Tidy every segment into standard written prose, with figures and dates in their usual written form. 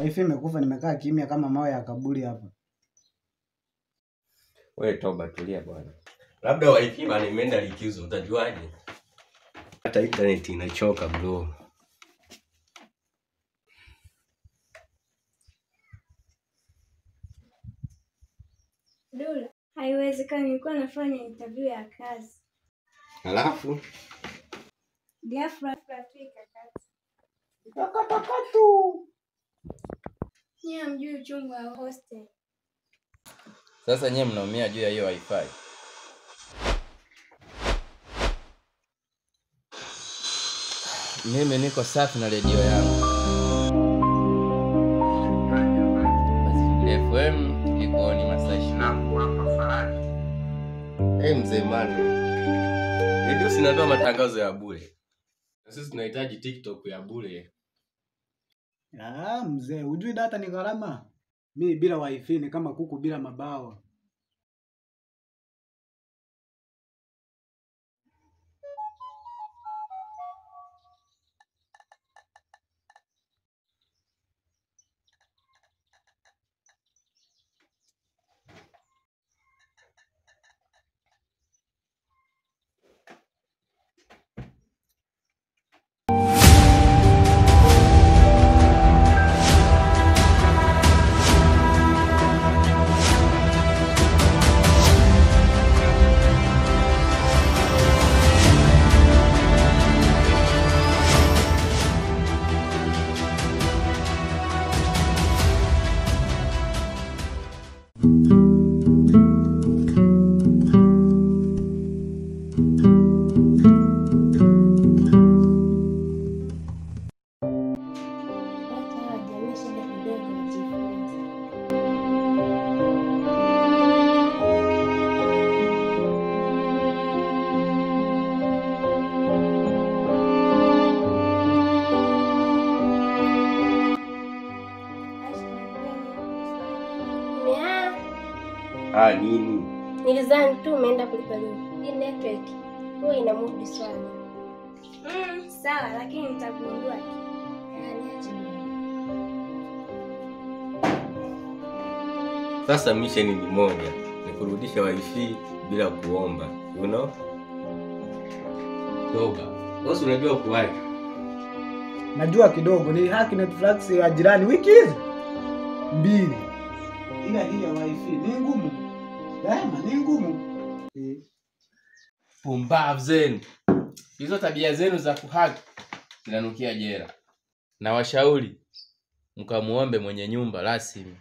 Wifi imekufa, nimekaa kimya kama mawe ya kaburi hapa. Wewe toba, tulia bwana. Labda wifi bana imeenda likizo, utajuaje? Hata internet inachoka bro. Dula, haiwezekani, nilikuwa nafanya interview ya kazi. Alafu ghafla tu ikakata. Ikakatakatu. Nyie hamjui uchungu wa hostel. Sasa nyie mnaumia juu ya hiyo wifi. Mimi niko safi na redio yangu. Mazingira FM iko ni masaa 20. Kuwapa faraja. Eh, mzee Manu. Redio sinatoa matangazo ya bure. Na sisi tunahitaji TikTok ya bure. Ah, mzee, hujui data ni gharama? Mimi bila wifi ni kama kuku bila mabawa. Ah, nini? Nilizani tu umeenda kulipa leo. Hii network huwa ina mood swali. Sawa, lakini nitagundua tu. Sasa mission ni moja, ni kurudisha wifi bila kuomba, you know? Toba. Wewe unajua kuwaki? Najua kidogo, ni haki Netflix ya jirani wiki hizi 2. Ila hii ya wifi ni ngumu. Daima ni ngumu. Pumbavu zenu. Hizo tabia zenu za kuhaki zinanukia jela. Na washauri mkamuombe mwenye nyumba rasmi.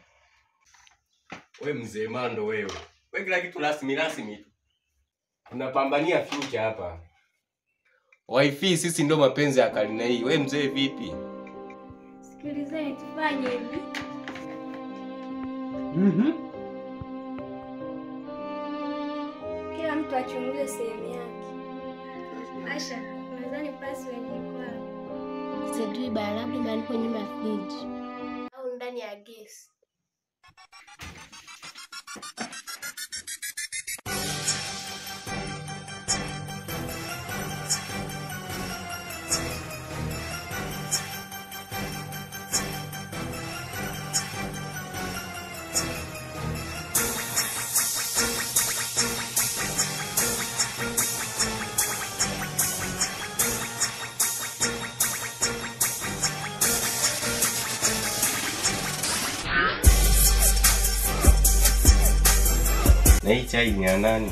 We mzee Mando wewe. Wewe kila kitu rasmi rasmi tu. Tunapambania future hapa. Wifi sisi ndo mapenzi ya karne hii. We mzee vipi? Sikilizeni tufanye hivi. Kila mtu achunguze sehemu yake. Asha, unadhani password iko wapi? Sijui, labda imeandikwa nyuma ya fridge au ndani ya gesi. Na hii chai ni ya nani?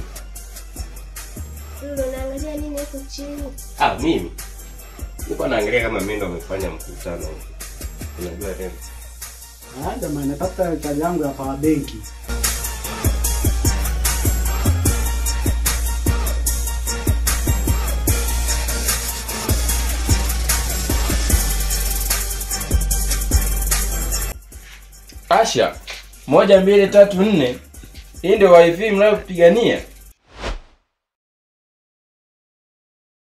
Lulu, unaangalia nini huko chini? Ah, mimi niko naangalia kama mimi ndo amefanya mkutano huko. Unajua tena. Ah, jamani, natafuta chai yangu ya power bank. Asha, 1 2 3 4. Hii ndio wifi mnayopigania.